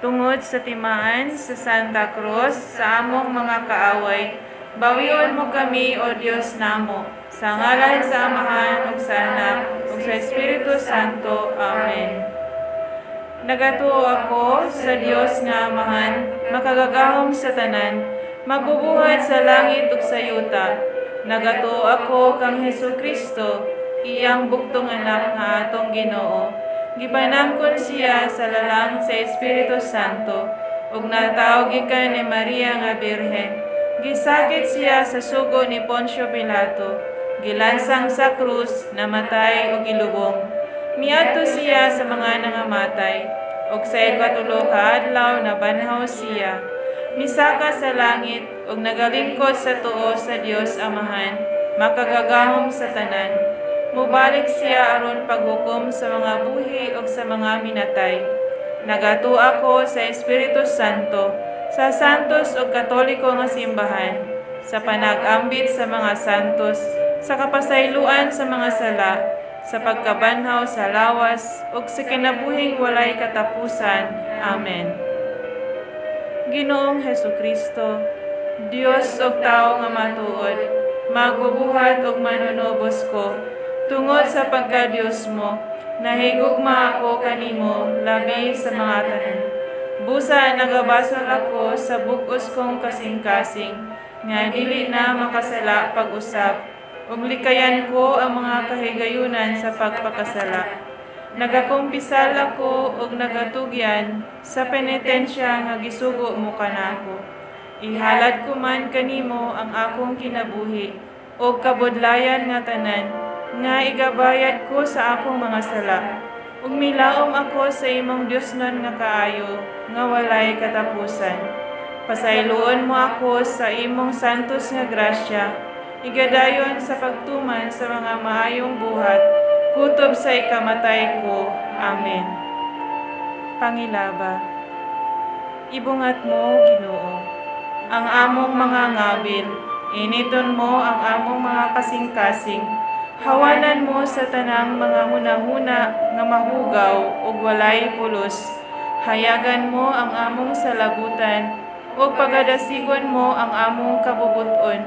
Tungod sa timaan sa Santa Cruz sa among mga kaaway, bawion mo kami, O Dios namo, sa ngalan sa Amahan ug sa Anak ug sa Espiritu Santo. Amen. Nagatuo ako sa Dios nga Amahan, makagagahom sa tanan, magbubuhat sa langit ug sa yuta. Nagatuo ako kang Hesus Kristo, iyang bugtong Anak nga atong Ginoo. Gipanangkon siya sa lalang sa Espiritu Santo ug natawo gikan ni Maria nga Birhen. Gisakit siya sa sugo ni Poncio Pilato. Gilansang sa krus, namatay ug gilubong. Miadto siya sa mga nangamatay ug sa ikatulo ka adlaw nabanhaw siya. Misaka sa langit ug nagalingkod sa tuo sa Dios Amahan, makagagahom sa tanan. Mubalik siya aron paghukom sa mga buhi ug sa mga minatay. Nagatuo ako sa Espiritu Santo, sa santos ug Katoliko nga simbahan, sa panag-ambit sa mga santos, sa kapasayloan sa mga sala, sa pagkabanhaw sa lawas ug sa kinabuhing walay katapusan. Amen. Ginoong Hesukristo, Dios ug tawo nga matuod, magbubuhat ug manunubos ko, tungod sa pagka-Dios mo, nahigugma ako kanimo labi sa mga tanan. Busa nagabasol ako sa bug-os kong kasing-kasing, nga dili na makasala pag-usab, ug likayan ko ang mga kahigayunan sa pagpakasala. Nagakumpisal ako ug nagatugyan sa penitensya nga gisugo mo kanako. Ihalad ko man kanimo ang akong kinabuhi ug kabudlayan nga tanan nga igabayad ko sa akong mga sala. Ug milaom ako sa imong Diosnon nga kaayo nga walay katapusan. Pasayloon mo ako sa imong santos nga grasya, igadayon sa pagtuman sa mga maayong buhat, kutob sa ikamatay ko. Amen. Pangilaba. Ibungat mo, Ginoo, ang among mga ngabil, initon mo ang among mga kasing-kasing, hawanan mo sa tanang mga hunahuna nga mahugaw ug walay pulos. Hayagan mo ang among salabutan ug pagadasigon mo ang among kabubut-on.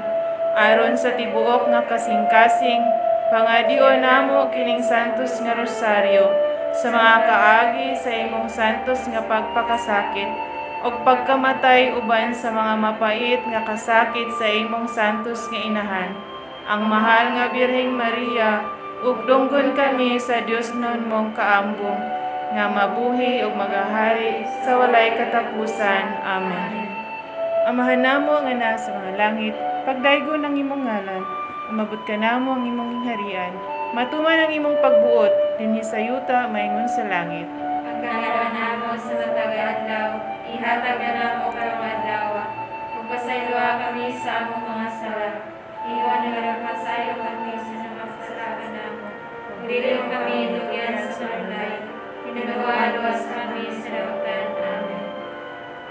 Aron sa tibuok nga kasing-kasing, pangadion namo kining santos nga rosaryo sa mga kaagi sa imong santos nga pagpakasakit ug pagkamatay uban sa mga mapait nga kasakit sa imong santos nga inahan, ang mahal nga Birheng Maria, ug dunggon kami sa Diosnon mong kaambong, nga mabuhi ug magahari sa walay katapusan. Amen. Amahan namo nga naa sa mga langit, pagdaygon ang imong ngalan, umabot kanamo ang imong gingharian, matuman ang imong pagbuot dinhi sa yuta maingon sa langit. Pagkain namo sa matag adlaw, ihatag namo karong adlaw. Ug pasayloa kami sa among mga sala. Ingon nga nagpasaylo kami sa nakasala kanamo. Ug dili mo kami dugyan sa panulay. Tinuloa, luwas kami sa dautan. Amen.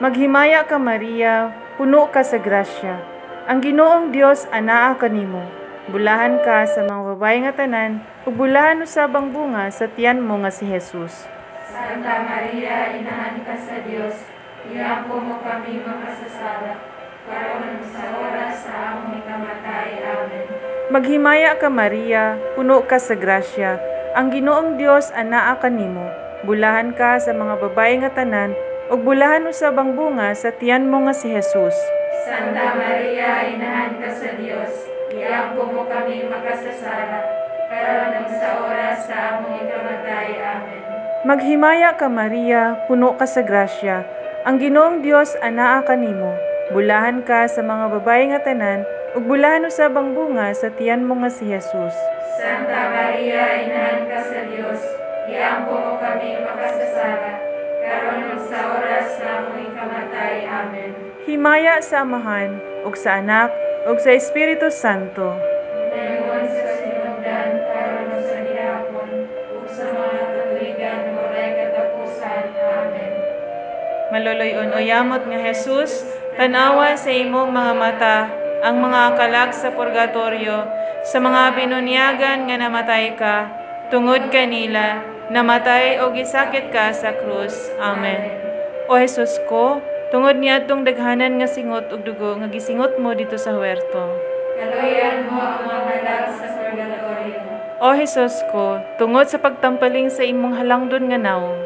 Maghimaya ka, Maria, puno ka sa grasya. Ang Ginoong Dios anaa kanimo. Bulahan ka sa mga babae nga tanan, ug bulahan usab ang bunga sa tiyan mo nga si Jesus. Santa Maria, Inahan ka sa Dios, iampo mo kami makasasala, karon sa oras sa among ikamatay. Amen. Maghimaya ka, Maria, puno ka sa grasya. Ang Ginoong Dios anaa kanimo. Bulahan ka sa mga babae nga tanan, ug bulahan usab ang bunga sa tiyan mo nga si Jesus. Santa Maria, Inahan ka sa Dios, iampo mo kami makasasala, karon sa oras sa among ikamatay. Amen. Maghimaya ka, Maria, puno ka sa grasya. Ang Ginoong Dios anaa kanimo. Bulahan ka sa mga babae nga tanan, ug bulahan usab ang bunga sa tiyan mo nga si Jesus. Santa Maria, Inahan ka sa Dios, iampo mo kami makasasala, karon sa oras sa among ikamatay. Amen. Himaya sa Amahan, ug sa Anak, ug sa Espiritu Santo. Ingon sa sinugdan, karon sa gihapon, ug sa mga katuigan walay katapusan. Amen. Maluluy-on o yamot nga Jesus, tan-awa sa imong mga mata ang mga kalag sa purgatorio, sa mga binunyagan nga namatay ka, tungod kanila, namatay o gisakit ka sa krus. Amen. O Jesus ko, tungod niadtong daghanan nga singot ug dugo nga gisingot mo didto sa huerto. Kaluoyan mo ang mga kalag sa purgatorio. O Jesus ko, tungod sa pagtampaling sa imong halangdon nga nawong.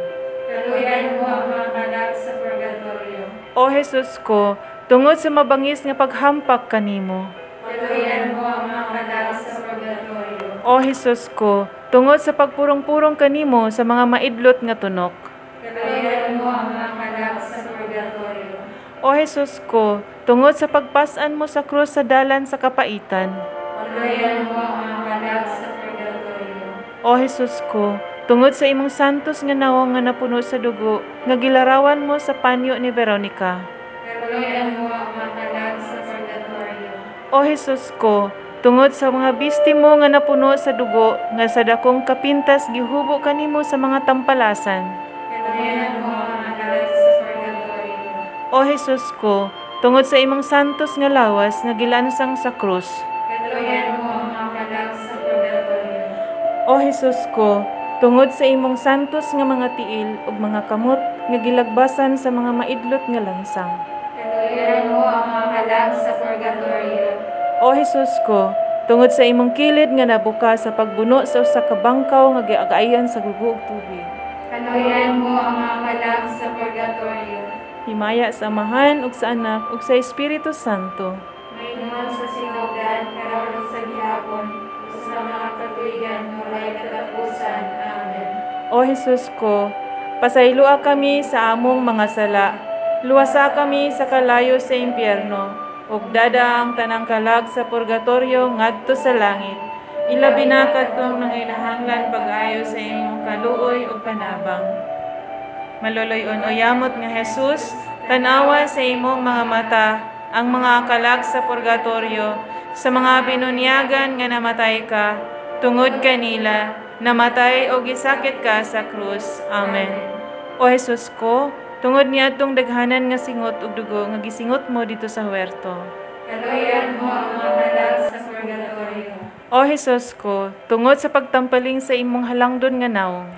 Kaluoyan mo ang mga kalag sa purgatorio. O Jesus ko, tungod sa mabangis nga paghampak kanimo. Kaluoyan mo ang mga kalag sa purgatorio. O Jesus ko, tungod sa pagpurong-purong kanimo sa mga maidlot nga tunok. Kaluoyan mo ang mga kalag sa purgatorio. O Jesus ko, tungod sa pagpas-an mo sa krus sa dalan sa kapaitan. Kaluoyan mo ang mga kalag sa purgatorio. O Jesus ko, tungod sa imong santos nga nawong nga napuno sa dugo, nga gilarawan mo sa panyo ni Veronica. Kaluoyan mo ang mga kalag sa purgatorio. O Jesus ko, tungod sa mga bisti mo nga napuno sa dugo, nga sa dakong kapintas gihubo kanimo sa mga tampalasan. Kaluoyan mo ang mga kalag sa purgatorio. O Jesus ko, tungod sa imong santos nga lawas nga gilansang sa krus. Kaluoyan mo ang mga kalag sa purgatorio. O Jesus ko, tungod sa imong santos nga mga tiil ug mga kamot nga gilagbasan sa mga maidlot nga lansang. Kaluoyan mo ang mga kalag sa purgatorio. O Jesus ko, tungod sa imong kilid nga nabuka sa pagbuno sa usa ka bangkaw nga giagayan sa dugo ug tubig. Kaluoyan mo ang mga kalag sa purgatorio. Himaya sa Amahan ug sa Anak ug sa Espiritu Santo. Maingon sa sinugdan, karon ug sa gihapon, ug sa mga katuigan nga walay katapusan. Amen. O Jesus ko, pasayloa kami sa among mga sala. Luwasa kami sa kalayo sa impyerno, ug dad-a ang tanang kalag sa purgatorio ngadto sa langit. Ilabi na kadtong nanginahanglan pag-ayo sa imong kaluoy ug panabang. Maluluy-on o yamot nga Jesus, tan-awa sa imong mga mata ang mga kalag sa purgatorio, sa mga binunyagan nga namatay ka, tungod kanila, namatay o gisakit ka sa krus. Amen. O Jesus ko, tungod niadtong daghanan nga singot ug dugo nga gisingot mo didto sa huerto. Kaluoyan mo ang mga kalag sa purgatorio. O Jesus ko, tungod sa pagtampaling sa imong halangdon nga nawong.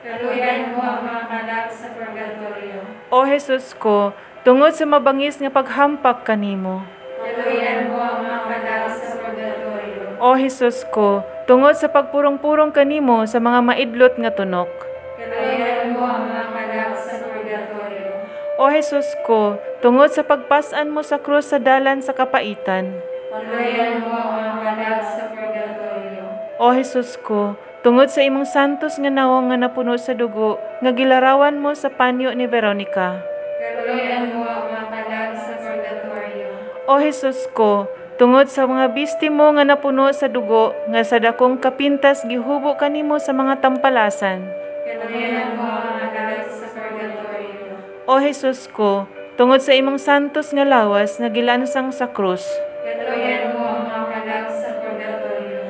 Kaluoyan mo ang mga kalag sa purgatorio. O Jesus ko, tungod sa mabangis nga paghampak kanimo. Kaluoyan mo ang mga kalag sa purgatorio. O Jesus ko, tungod sa pagpurong-purong kanimo sa mga maidlot nga tunok. Kaluoyan mo ang mga kalag sa purgatorio. O Jesus ko, tungod sa pagpas-an mo sa krus sa dalan sa kapaitan. Kaluoyan mo ang mga kalag sa purgatorio. O Jesus ko, tungod sa imong santos nga nawong nga napuno sa dugo, nga gilarawan mo sa panyo ni Veronica. Kaluoyan mo ang mga kalag sa purgatorio. O Jesus ko, tungod sa mga bisti mo nga napuno sa dugo, nga sa dakong kapintas gihubo kanimo sa mga tampalasan. Kaluoyan mo ang mga kalag sa purgatorio. O Jesus ko, tungod sa imong santos nga lawas nga gilansang sa krus. Kaluoyan mo ang mga kalag sa purgatorio.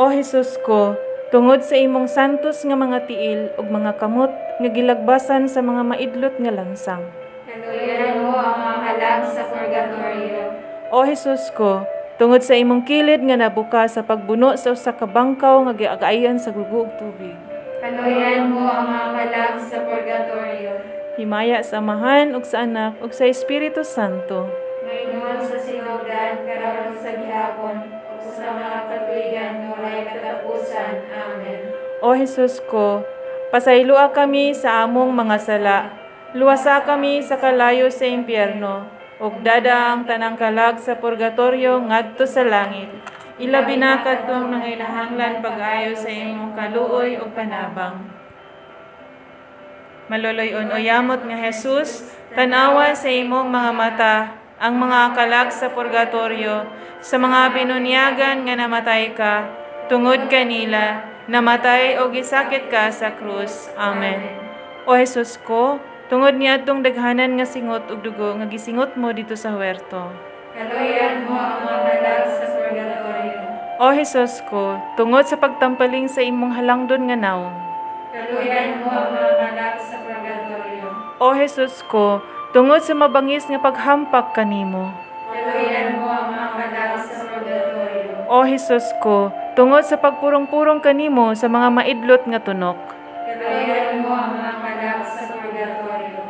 O Jesus ko, tungod sa imong santos nga mga tiil ug mga kamot nga gilagbasan sa mga maidlot nga lansang. Kaluoyan mo ang mga kalag sa purgatorio. O Jesus ko, tungod sa imong kilid nga nabuka sa pagbuno sa usa ka bangkaw nga giagayan sa dugo ug tubig. Kaluoyan mo ang mga kalag sa purgatorio. Himaya sa Amahan ug sa Anak ug sa Espiritu Santo. Maingon sa sinugdan, karon ug sa gihapon, ug sa mga katuigan nga walay katapusan. Amen. O Jesus ko, pasayloa kami sa among mga sala. Luwasa kami sa kalayo sa impyerno, ug dad-a ang tanang kalag sa purgatorio ngadto sa langit. Ilabi na kadtong nanginahanglan pag-ayo sa imong kaluoy ug panabang. Maluluy-on o yamot nga Jesus, tan-awa sa imong mga mata ang mga kalag sa purgatorio, sa mga binunyagan nga namatay ka, tungod kanila, namatay o gisakit ka sa krus. Amen. O Jesus ko, tungod niadtong daghanan nga singot ug dugo nga gisingot mo didto sa huerto. Kaluoyan mo ang mga kalag sa purgatorio. O Jesus ko, tungod sa pagtampaling sa imong halangdon nga nawong. Kaluoyan mo ang mga kalag sa purgatorio. O Jesus ko, tungod sa mabangis nga paghampak kanimo. Kaluoyan mo ang mga kalag sa purgatorio. O Jesus ko, tungod sa pagpurong-purong kanimo sa mga maidlot nga tunok. Kaluoyan mo ang mga kalag sa purgatorio.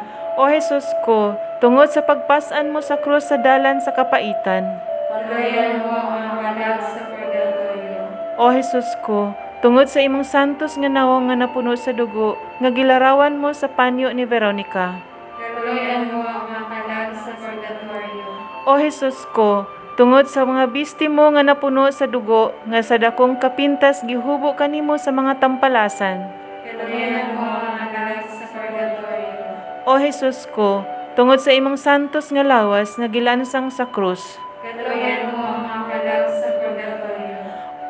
O Jesus ko, tungod sa pagpas-an mo sa krus sa dalan sa kapaitan. Kaluoyan mo ang mga kalag sa purgatorio. O Jesus ko, tungod sa imong santos nga nawong nga napuno sa dugo, nga gilarawan mo sa panyo ni Veronica. Kaluoyan mo ang mga kalag sa purgatorio. O Jesus ko, tungod sa mga bisti mo nga napuno sa dugo, nga sa dakong kapintas gihubo kanimo sa mga tampalasan. Kaluoyan mo ang mga kalag sa purgatorio. O Jesus ko, tungod sa imong santos nga lawas nga gilansang sa krus. Kaluoyan mo ang mga kalag sa purgatorio.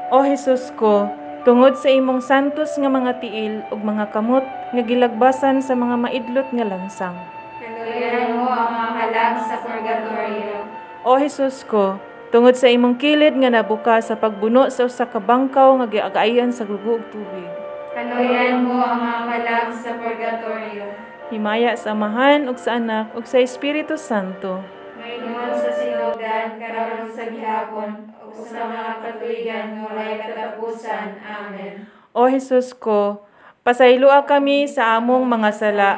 O Jesus ko, tungod sa imong santos nga mga tiil ug mga kamot nga gilagbasan sa mga maidlot nga lansang. Kaluoyan mo ang mga kalag sa purgatorio. O Jesus ko, tungod sa imong kilid nga nabuka sa pagbuno sa usa ka bangkaw nga giagayan sa dugo ug tubig. Kaluoyan mo ang mga kalag sa purgatorio. Himaya sa Amahan ug sa Anak ug sa Espiritu Santo. Maingon sa sinugdan, karon sa gihapon, ug sa mga katuigan nga walay katapusan. Amen. O Jesus ko, pasayloa kami sa among mga sala.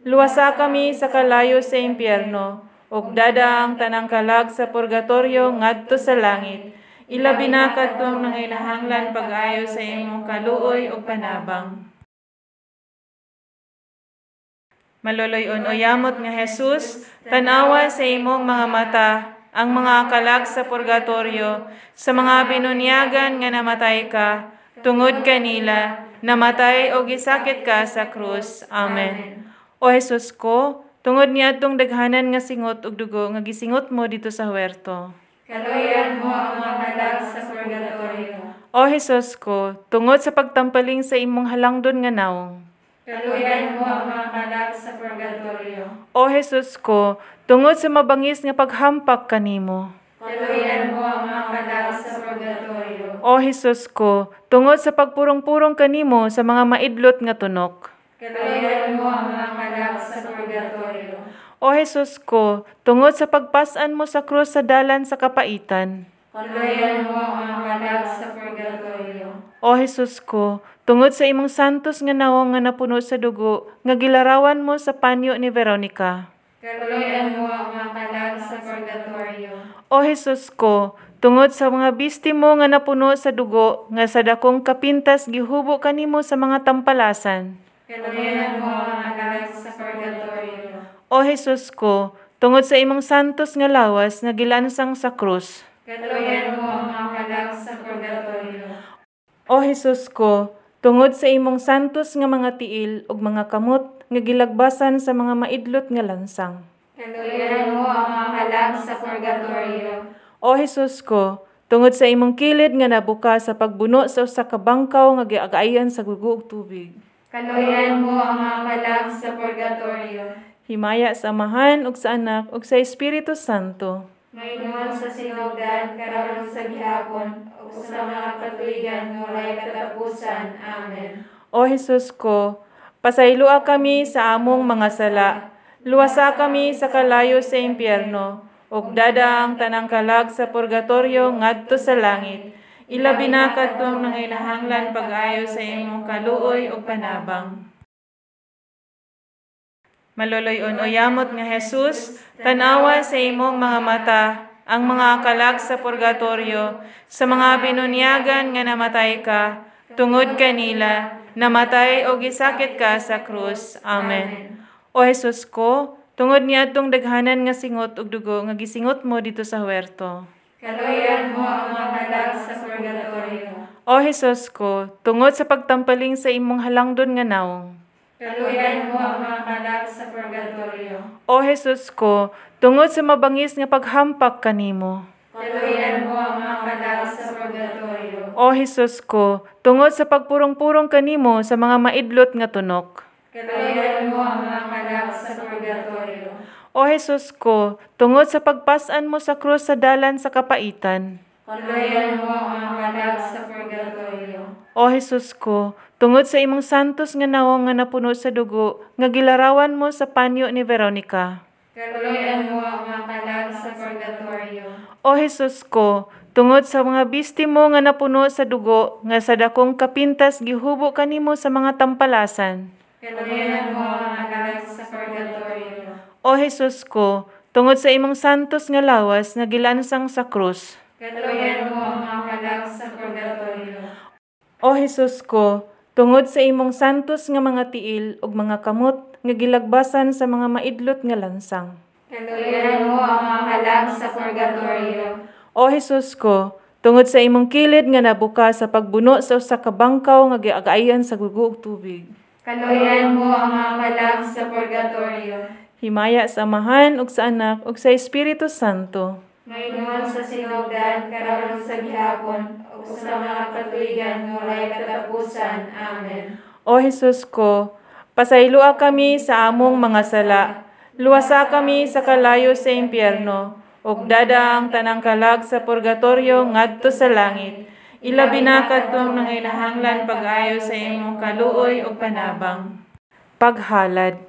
Luwasa kami sa kalayo sa impyerno, ug dada ang tanang kalag sa purgatorio ngadto sa langit. Ilabi na kadtong nanginahanglan pag-ayo sa imong kaluoy ug panabang. Maloloy-on o yamot nga Jesus, tan-awa sa imong mga mata ang mga kalag sa purgatorio, sa mga binunyagan nga namatay ka, tungod kanila, namatay o gisakit ka sa krus. Amen. O Jesus ko, tungod niadtong daghanan nga singot ug dugo nga gisingot mo dito sa huerto. Kaluoyan mo ang mga kalag sa purgatorio. O Jesus ko, tungod sa pagtampaling sa imong halangdon nga nawong. Kaluoyan mo ang mga kalag sa purgatorio. O Jesus ko, tungod sa mabangis nga paghampak kanimo. Kaluoyan mo ang mga kalag sa purgatorio. O Jesus ko, tungod sa pagpurong-purong kanimo sa mga maidlot nga tunok. Kaluoyan mo ang mga kalag sa purgatorio. O Jesus ko, tungod sa pagpas-an mo sa krus sa dalan sa kapaitan. Kaluoyan mo ang mga kalag sa purgatorio. O Jesus ko, tungod sa imong santos nga nawong nga napuno sa dugo, nga gilarawan mo sa panyo ni Veronica. Kaluoyan mo ang mga kalag sa purgatorio. O Jesus ko, tungod sa mga bisti mo nga napuno sa dugo, nga sa dakong kapintas gihubo kanimo sa mga tampalasan. Kaluoyan mo ang mga kalag sa purgatorio. O Jesus ko, tungod sa imong santos nga lawas nga gilansang sa krus. Kaluoyan mo ang mga kalag sa purgatorio. O Jesus ko, tungod sa imong santos nga mga tiil ug mga kamot nga gilagbasan sa mga maidlot nga lansang. Kaluoyan mo ang mga kalag sa purgatorio. O Jesus ko, tungod sa imong kilid nga nabuka sa pagbuno sa usa ka bangkaw nga giagayan sa dugo ug tubig. Kaluoyan mo ang mga kalag sa purgatorio. Himaya sa Amahan ug sa Anak ug sa Espiritu Santo. Maingon sa sinugdan, karon sa gihapon, ug sa mga katuigan nga walay katapusan. Amen. O Jesus ko, pasayloa kami sa among mga sala. Luwasa kami sa kalayo sa impyerno, ug dada ang tanang kalag sa purgatorio ngadto sa langit. Ilabi na kadtong nanginahanglan pag-ayo sa imong kaluoy ug panabang. Maloloy-on o yamot nga Jesus, tan-awa sa imong mga mata ang mga kalag sa purgatorio, sa mga binunyagan nga namatay ka, tungod kanila, namatay o gisakit ka sa krus. Amen. O Jesus ko, tungod niadtong daghanan nga singot ug dugo nga gisingot mo dito sa huerto. Kaluoyan mo ang mga kalag sa purgatorio. O Jesus ko, tungod sa pagtampaling sa imong halangdon nga nawong. Kaluoyan mo ang mga kalag sa purgatorio. O Jesus ko, tungod sa mabangis nga paghampak kanimo. Kaluoyan mo ang mga kalag sa purgatorio. O Jesus ko, tungod sa pagpurong-purong kanimo sa mga maidlot nga tunok. Kaluoyan mo ang mga kalag sa purgatorio. O Jesus ko, tungod sa pagpas-an mo sa krus sa dalan sa kapaitan. Kaluoyan mo ang mga kalag sa purgatorio. O Jesus ko, tungod sa imong santos nga nawong nga napuno sa dugo, nga gilarawan mo sa panyo ni Veronica. Kaluoyan mo ang mga kalag sa purgatorio. O Jesus ko, tungod sa mga bisti mo nga napuno sa dugo, nga sa dakong kapintas gihubo kanimo sa mga tampalasan. Kaluoyan mo ang mga kalag sa purgatorio. O Jesus ko, tungod sa imong santos nga lawas nga gilansang sa krus. Kaluoyan mo ang mga kalag sa purgatorio. O Jesus ko, tungod sa imong santos nga mga tiil ug mga kamot nga gilagbasan sa mga maidlot nga lansang. Kaluoyan mo ang mga kalag sa purgatorio. O Jesus ko, tungod sa imong kilid nga nabuka sa pagbuno sa usa ka bangkaw nga giagayan sa dugo ug tubig. Kaluoyan mo ang mga kalag sa purgatorio. Himaya sa Amahan ug sa Anak ug sa Espiritu Santo. Maingon sa sinugdan, karon sa gihapon, ug sa mga katuigan nga walay katapusan. Amen. O Jesus ko, pasayloa kami sa among mga sala. Luwasa kami sa kalayo sa impyerno, ug dad-a ang tanang kalag sa purgatorio ngadto sa langit. Ilabi na kadtong nanginahanglan pag-ayo sa imong kaluoy ug panabang. Paghalad.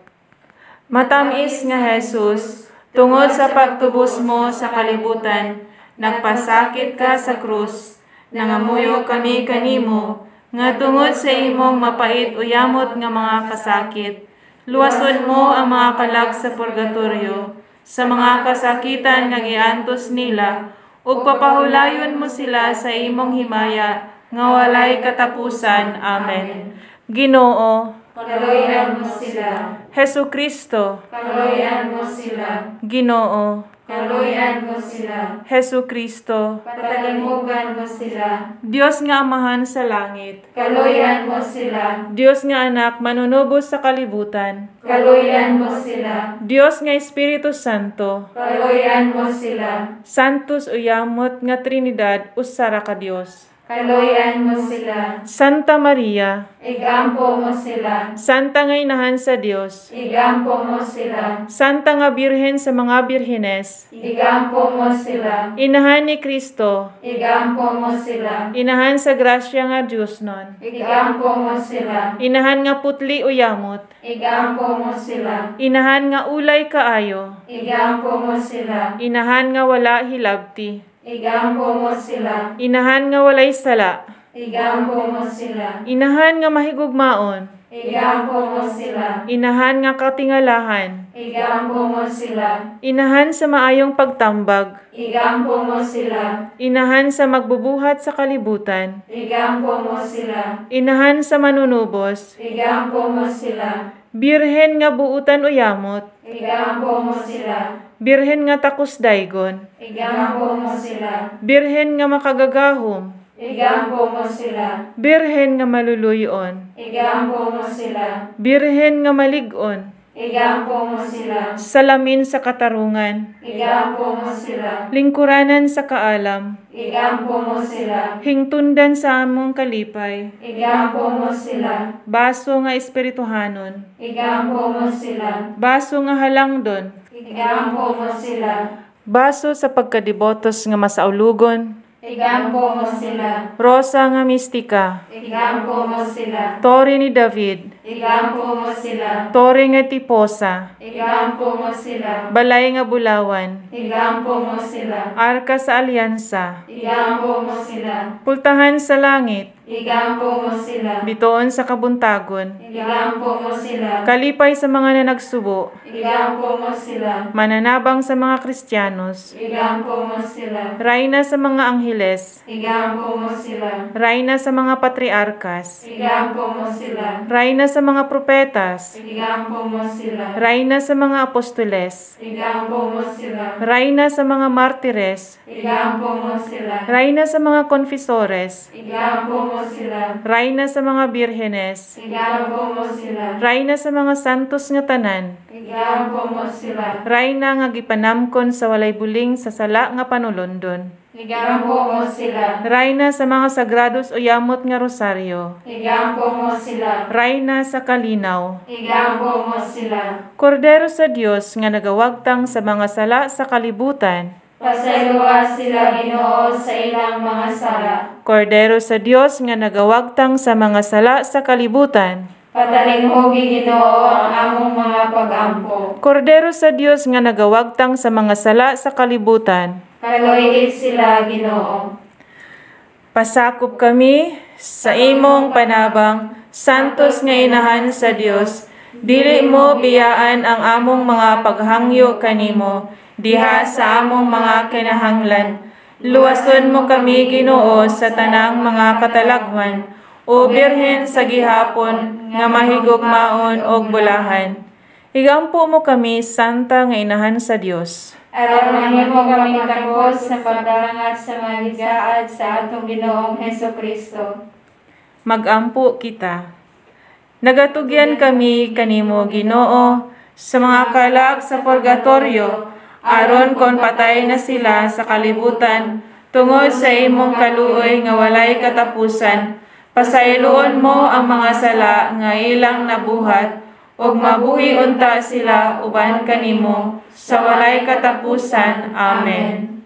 Matamis nga Jesus, tungod sa pagtubos mo sa kalibutan, nagpasakit ka sa krus. Nangamuyo kami kanimo, nga tungod sa imong mapait o yamot nga mga kasakit, luwason mo ang mga kalag sa purgatorio, sa mga kasakitan nga giantos nila, ug papahulayon mo sila sa imong himaya nga walay katapusan. Amen. Ginoo, Kaluoyan mo sila. Hesus Kristo, Kaluoyan mo sila. Ginoo, Kaluoyan mo sila. Hesus Kristo, Patalimugan mo sila. Dios nga Amahan sa langit, Kaluoyan mo sila. Dios nga Anak manunubos sa kalibutan, Kaluoyan mo sila. Dios nga Espiritu Santo, Kaluoyan mo sila. Santos uyamot nga Trinidad, usa ra ka Dios. Kaluoyan mo sila. Santa Maria, Igampo mo sila. Santa nga Inahan sa Dios, Igampo mo sila. Santa nga Birhen sa mga birhenes, Igampo mo sila. Inahan ni Kristo, Igampo mo sila. Inahan sa grasya nga Dios nun, Igampo mo sila. Inahan nga putli uyamot, Igampo mo sila. Inahan nga ulay kaayo, Igampo mo sila. Inahan nga wala hilabti, Igampo mo sila. Inahan nga walay sala, Igampo mo sila. Inahan nga mahigugmaon, Igampo mo sila. Inahan nga katingalahan, Igampo mo sila. Inahan sa maayong pagtambag, Igampo mo sila. Inahan sa magbubuhat sa kalibutan, Igampo mo sila. Inahan sa manunubos, Igampo mo sila. Birhen nga buutan uyamot, Igampo mo sila. Birhen nga takos daygon, Igampo mo sila. Birhen nga makagagahom, Igampo mo sila. Birhen nga maluluyon, Igampo mo sila. Birhen nga malig-on, Igampo mo sila. Salamin sa katarungan, Igampo mo sila. Lingkuranan sa kaalam, Igampo mo sila. Hingtundan sa among kalipay, Igampo mo sila. Baso nga espirituhanon, Igampo mo sila. Baso nga halangdon, Igampo mo sila. Baso sa pagkadebotos nga masaulugon, Igampo mo sila. Rosa nga mistika, Igampo mo sila. Tore ni David, Igampo mo sila. Tore nga tiposa, Igampo mo sila. Balay nga bulawan, Igampo mo sila. Arka sa alyansa, Igampo mo sila. Pultahan sa langit, Igampo mo sila. Bitoon sa kabuntagon, Igampo mo sila. Kalipay sa mga nanagsubo, Igampo mo sila. Mananabang sa mga Kristiyanos, Igampo mo sila. Rayna sa mga angheles, Igampo mo sila. Rayna sa mga patriarkas, Igampo mo sila. Rayna sa mga propetas, Igampo mo sila. Rayna sa mga apostoles, Igampo mo sila. Rayna sa mga martires, Igampo mo sila. Rayna sa mga konfesores, Igampo mo sila. Rayna sa mga birhenes, Igampo mo sila. Rayna sa mga santos nga tanan, Igampo mo sila. Rayna nga gipanamkon sa walay buling sa sala nga panulondon, Igampo mo sila. Rayna sa mga sagrados o yamot nga rosaryo, Igampo mo sila. Rayna sa kalinaw, Igampo mo sila. Kordero sa Dios nga nagawagtang sa mga sala sa kalibutan, Pasayloa sila, Ginoo, sa ilang mga sala. Kordero sa Dios nga nagawagtang sa mga sala sa kalibutan, Patalinghugi, Ginoo, ang among mga pag-ampo. Kordero sa Dios nga nagawagtang sa mga sala sa kalibutan, Kaluoyi sila, Ginoo. Pasakop kami sa imong panabang Santos nga Inahan sa Dios, dili mo biyaan ang among mga paghangyo kanimo diha sa among mga kinahanglan. Luwason mo kami, Ginoo, sa tanang mga katalagman, o Birhen sa gihapon nga mahigugmaon og bulahan. Igampo mo kami, Santa nga Inahan sa Dios. Aron mahimo kami takos sa pagdangat sa mga gisaad sa atong Ginoong Hesus Kristo. Magampo kita. Nagatugyan kami kanimo, Ginoo, sa mga kalag sa purgatorio, aron kon patay na sila sa kalibutan, tungod sa imong kaluoy nga walay katapusan, pasayloon mo ang mga sala nga ilang nabuhat, ug mabuhi unta sila uban kanimo sa walay katapusan. Amen.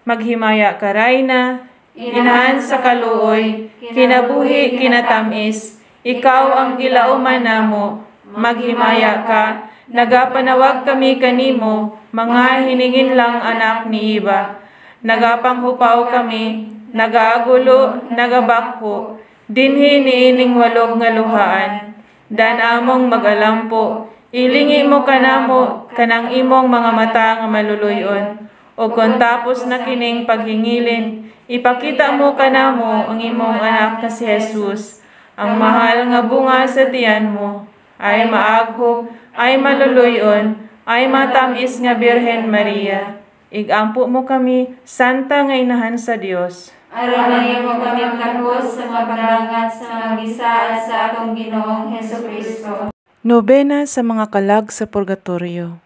Maghimaya ka, Rayna, Inahan sa kaluoy, kinabuhi kinatamis, ikaw ang gilauman namo. Maghimaya ka, nagapanawag kami kanimo, mga hiningin lang anak ni Iba. Nagapanghupaw kami, nagaagulo, nagabakho, dinhi niining walog nga luhaan. Dan among magalampo, ilingi mo kanamo, kanang imong mga mata nga maluluyon. O kon tapos na kining paghingilin, ipakita mo kanamo ang imong anak na si Jesus, ang mahal nga bunga sa tiyan mo, ay maaghop, ay maluluyon, ay matamis nga Birhen Maria. Igampo mo kami, Santa nga Inahan sa Dios. Aron mahimo kami takos sa pagdangat sa mga gisaad sa atong Ginoong Hesus Kristo. Nobena sa mga kalag sa purgatorio.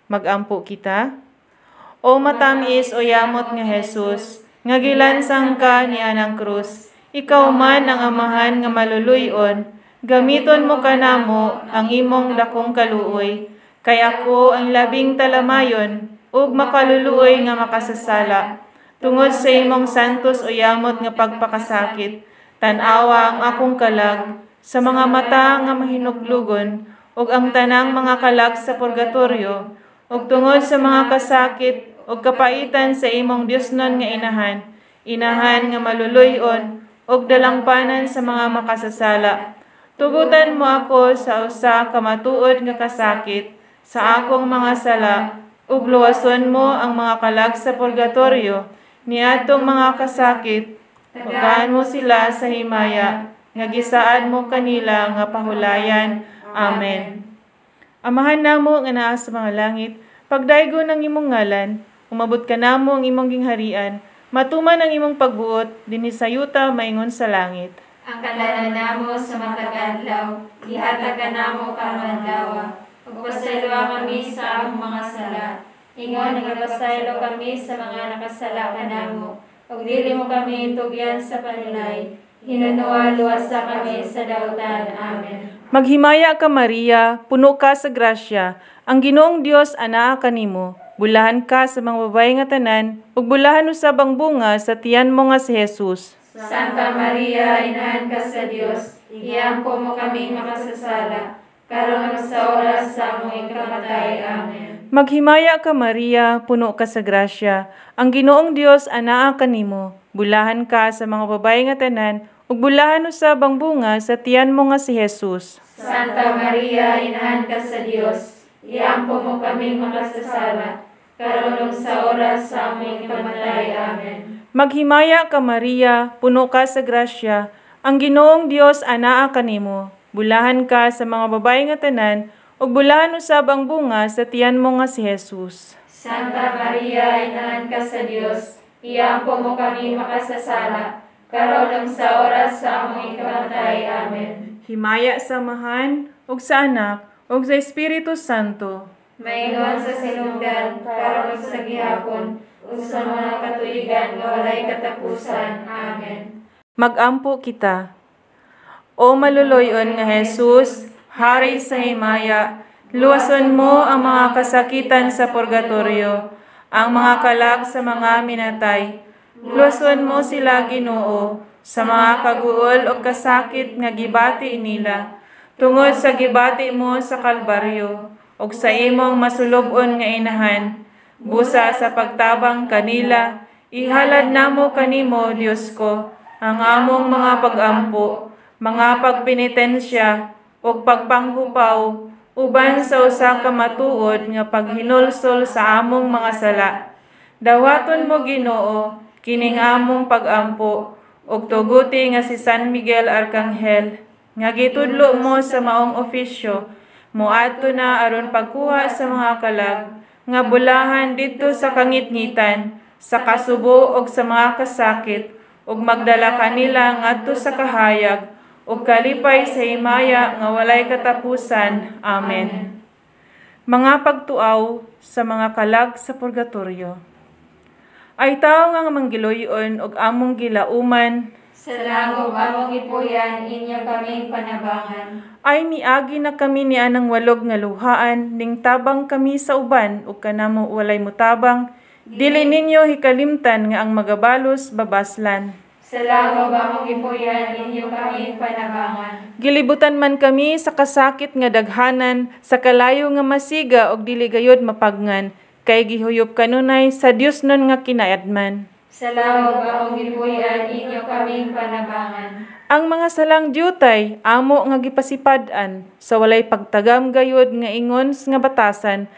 Magampo kita. O matamis o yamot nga Jesus, nga gilansang ka ni anang krus, ikaw man ang Amahan nga maluluyon, gamiton mo kanamo ang imong dakong kaluoy, kay ako ang labing talamayon ug makaluluoy nga makasasala. Tungod sa imong santos o yamot nga pagpakasakit, tan-awa ang akong kalag sa mga mata nga mahinuglugon ug ang tanang mga kalag sa purgatorio, ug tungod sa mga kasakit ug kapaitan sa imong Diosnon nga inahan, inahan nga maluluyon ug dalangpanan sa mga makasasala. Tugutan mo ako sa usa ka matuod nga kasakit sa akong mga sala, ug luwason mo ang mga kalag sa purgatorio niadtong mga kasakit. Tagaan mo sila sa himaya nga gisaad mo kanila nga pahulayan. Amen. Amahan namo nga naa sa mga langit, pagdaygon ang imong ngalan, umabot ka namo ang imong gingharian, matuman ang imong pagbuot dinhi sa yuta maingon sa langit. Ang kalanan namo sa matag adlaw, ihatag kanamo karong adlaw. Ug pasayloa kami sa among mga sala, ingon nga nagapasaylo kami sa mga nakasala kanamo. Ug dili mo kami tugyan sa panulay, hinunoa luwasa kami sa dautan. Amen. Maghimaya ka, Maria, puno ka sa grasya, ang Ginoong Dios anaa kanimo. Bulahan ka sa mga babaye nga tanan, ug bulahan usab ang bunga sa tiyan mo nga si Jesus. Santa Maria, Inahan ka sa Dios, iampo mo kaming makasasala, karon ug sa oras sa among ikamatay. Amen. Maghimaya ka, Maria, puno ka sa grasya, ang Ginoong Dios anaa kanimo. Bulahan ka sa mga babaye nga tanan, ug bulahan usab ang bunga sa tiyan mo nga si Jesus. Santa Maria, Inahan ka sa Dios, iampo mo kaming makasasala, karon ug sa oras sa among ikamatay. Amen. Maghimaya ka, Maria, puno ka sa grasya, ang Ginoong Dios anaa kanimo. Bulahan ka sa mga babaye nga tanan, ug bulahan usab ang bunga sa tiyan mo nga si Jesus. Santa Maria, Inahan ka sa Dios, iampo mo kami makasasala, karon ug sa oras sa among ikamatay. Amen. Himaya sa Amahan, ug sa Anak, ug sa Espiritu Santo. Maingon sa sinugdan, karon ug sa gihapon, ug sa mga katuigan nga walay katapusan. Amen. Magampo kita. O maluluyon nga Jesus, Hari sa himaya, luwason mo ang mga kasakitan sa purgatorio, ang mga kalag sa mga minatay. Luwason mo sila, Ginoo, sa mga kaguol o kasakit nga gibati nila, tungod sa gibati mo sa Kalbaryo, ug sa imong masulub-on nga inahan. Busa sa pagtabang kanila, ihalad namo kanimo, Dios ko, ang among mga pagampo, mga pagpenitensya ug pagpanghupaw uban sa usa ka matuod nga paghinulsol sa among mga sala. Dawaton mo, Ginoo, kining among pagampo ug tuguti nga si San Miguel Arkanghel nga gitudlo mo sa maong ofisyo moadto na aron pagkuha sa mga kalag nga bulahan didto sa kangitngitan, sa kasubo ug sa mga kasakit, ug magdala kanila ngadto sa kahayag ug kalipay sa himaya nga walay katapusan. Amen. Mga pagtuaw sa mga kalag sa purgatorio. Ay tawo nga manggiluyon og among gilauman, Sa langob among gipuy-an, inyo kaming panabangan. Ay miagi na kami ni anang walog nga luhaan, ning tabang kami sa uban ug kanamo walay mutabang, dili ninyo hikalimtan nga ang magabalos babaslan. Sa langob among gipuy-an, inyo kaming panabangan. Gilibutan man kami sa kasakit nga daghanan, sa kalayo nga masiga og dili gayod mapagngan, kay gihuyop kanunay sa Dios nun nga kinaadman. Sa langob among gipuy-an, inyo kaming panabangan. Ang mga salang dyutay amo nga gipasipad-an sa walay pagtagam gayod nga ingon nga batasan,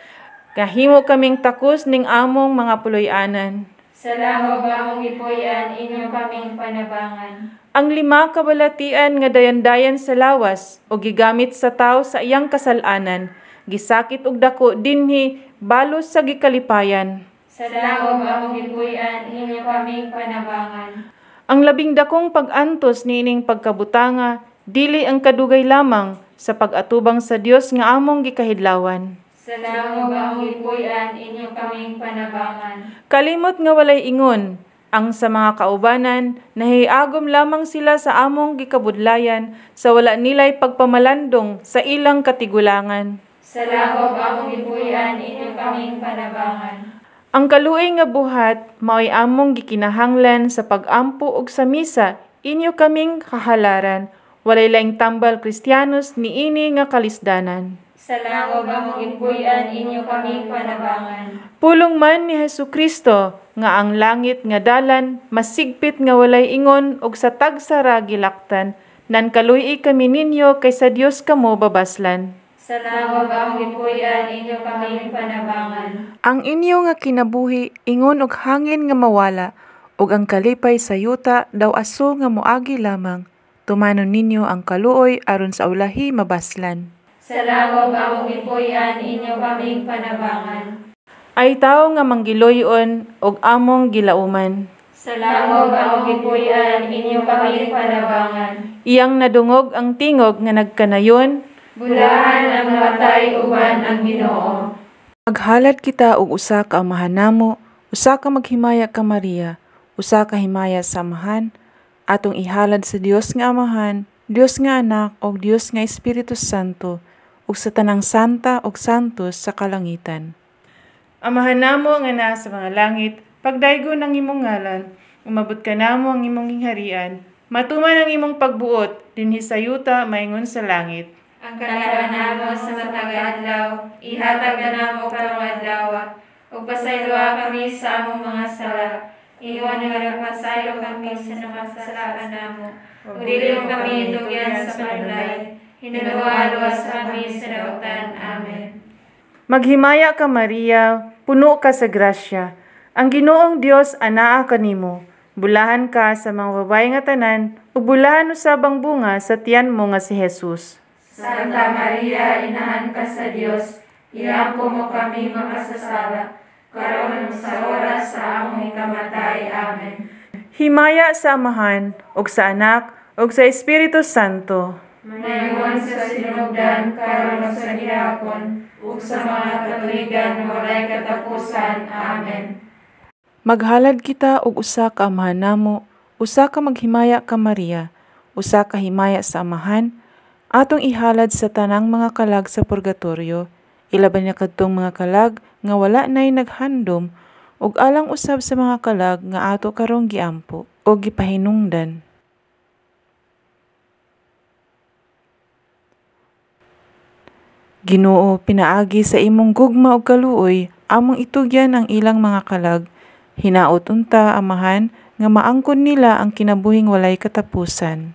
kahimo kaming takos ning among mga puloy-anan. Sa langob among gipuy-an, inyo kaming panabangan. Ang lima ka balatian nga dayandayan sa lawas o gigamit sa tawo sa iyang kasalanan, gisakit og dako dinhi balos sa gikalipayan. Sa langob among gipuy-an, inyo kaming panabangan. Ang labing dakong pag-antos niining pagkabutanga, dili ang kadugay lamang sa pag-atubang sa Dios nga among gikahidlawan. Sa langob among gipuy-an, inyo kaming panabangan. Kalimot nga walay ingon ang sa mga kaubanan, nahiagom lamang sila sa among gikabudlayan, sa wala nilay pagpamalandong sa ilang katigulangan. Sa langob among gipuy-an, inyo kaming panabangan. Ang kaluoy nga buhat maoy among gikinahanglan sa pag-ampo og sa misa, inyo kaming kahalaran. Walay laing tambal Kristiyanos niini nga kalisdanan. Sa langob among gipuy-an, inyo kaming panabangan. Pulong man ni Hesus Kristo nga ang langit nga dalan masigpit nga walay ingon og sa tagsara gilaktan, nan kaluy-i kami ninyo kay sa Dios kamo babaslan. Sa langob among gipuy-an, inyo kaming panabangan. Ang inyo nga kinabuhi ingon og hangin nga mawala, ug ang kalipay sa yuta daw aso nga moagi lamang. Tumanon ninyo ang kaluoy aron sa ulahi mabaslan. Sa langob among gipuy-an, inyo kaming panabangan. Ay tawo nga manggiluyon og among gilauman. Sa langob among gipuy-an, inyo kaming panabangan. Iyang nadungog ang tingog nga nagkanayon, Bulahan ang matay uban ang Ginoo. Maghalad kita og usa ka Amahan namo, usa ka maghimaya ka Maria, usa ka himaya sa Amahan, atong ihalad sa Dios nga Amahan, Dios nga Anak ug Dios nga Espiritu Santo, ug sa tanang santa ug santos sa kalangitan. Amahan namo nga naa sa mga langit, pagdaygon ang imong ngalan, umabot ka namo ang imong gingharian, matuman ang imong pagbuot dinhi sa yuta maingon sa langit. Ang kaliwa namo sa matag adlaw, ihatag namo karong adlaw, ug pasayloa kami sa among mga sala, ingon nga nagpasaylo kami sa nakasala kanamo. Ug dili mo kami itugyan sa panulay, hinuluha luwas kami sa dautan. Amen. Maghimaya ka Maria, puno ka sa grasya. Ang Ginoong Dios anaa kanimo. Bulahan ka sa mga babae nga tanan, ug bulahan usab ang bunga sa tiyan mo nga si Jesus. Santa Maria, inahan ka sa Dios, iampo mo kami makasasala, karon sa oras sa among ikamatay. Amen. Himaya sa Amahan, ug sa Anak, ug sa Espiritu Santo. Maingon sa sinugdan, karon ug sa gihapon, ug sa mga katuigan walay katapusan. Amen. Maghalad kita og usa ka Amahan namo, usa ka maghimaya ka Maria, usa ka himaya sa Amahan, atong ihalad sa tanang mga kalag sa purgatorio, ilaban niya kadtong mga kalag nga wala nay naghandom, ug alang usab sa mga kalag nga ato karong giampo o gipahinungdan. Ginoo, pinaagi sa imong gugma ug kaluoy, among itugyan ang ilang mga kalag. Hinaot unta, Amahan, nga maangkon nila ang kinabuhing walay katapusan.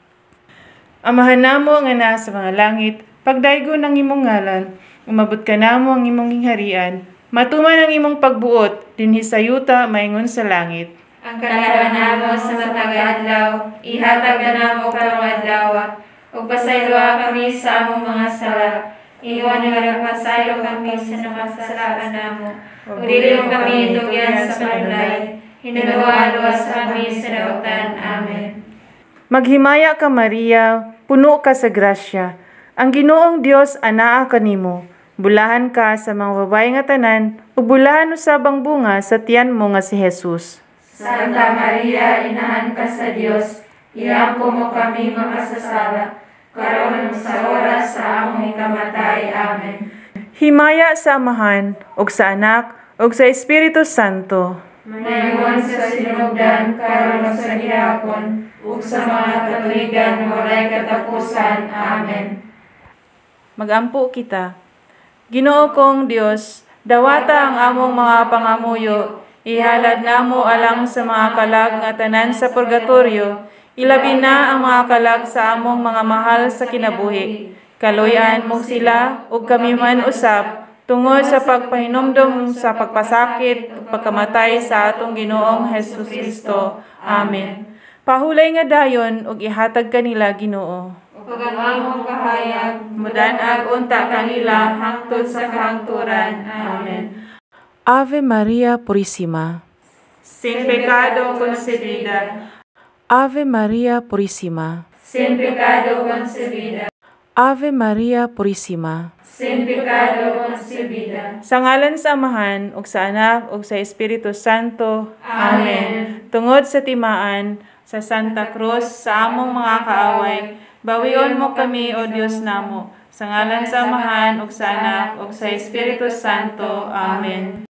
Amahan namo nga naa sa mga langit, pagdaygon ang imong ngalan, umabot kanamo ang imong gingharian, matuman ang imong pagbuot dinhi sa yuta maingon sa langit. Ang kaliwat namo sa matag adlaw, ihatag namo karong adlaw, ug pasayloa kami sa among mga sala, ingon nga nagpasaylo kami sa nakasala kanamo. Ug dili mo kami itugyan sa panulay, hinuluha luwas kami sa dautan. Amen. Maghimaya ka, Maria, puno ka sa grasya. Ang Ginoong Dios anaa kanimo. Bulahan ka sa mga babae nga tanan, ug bulahan usab ang bunga sa tiyan mo nga si Jesus. Santa Maria, inahan ka sa Dios, iampo mo kami makasasala, karon sa oras sa among ikamatay. Amen. Himaya sa Amahan, ug sa Anak, ug sa Espiritu Santo. Maingon sa sinugdan, karon ug sa gihapon, ug sa mga katuigan walay katapusan. Amen. Magampo kita. Ginoo kong Dios, dawata ang among mga pangamuyo. Ihalad namo alang sa mga kalag nga tanan sa purgatorio, ilabi na ang mga kalag sa among mga mahal sa kinabuhi. Kaluy-an mo sila ug kami man usab tungod sa pagpahinumdom sa pagpasakit ug pagkamatay sa atong Ginoong Hesus Kristo. Amen. Pahulay nga dayon ug ihatag kanila, Ginoo. Ug ang imong kahayag, mudan-ag unta kanila hangtod sa kahangturan. Amen. Ave Maria Purisima, sin pecado concebida. Ave Maria Purisima, sin pecado concebida. Ave Maria Purisima, sin pecado concebida. Sa ngalan sa Amahan, ug sa Anak, ug sa Espiritu Santo. Amen. Tungod sa timaan sa Santa Cruz sa among mga kaaway, bawion mo kami, O Dios namo. Sa ngalan sa Amahan, ug sa Anak, ug sa Espiritu Santo. Amen.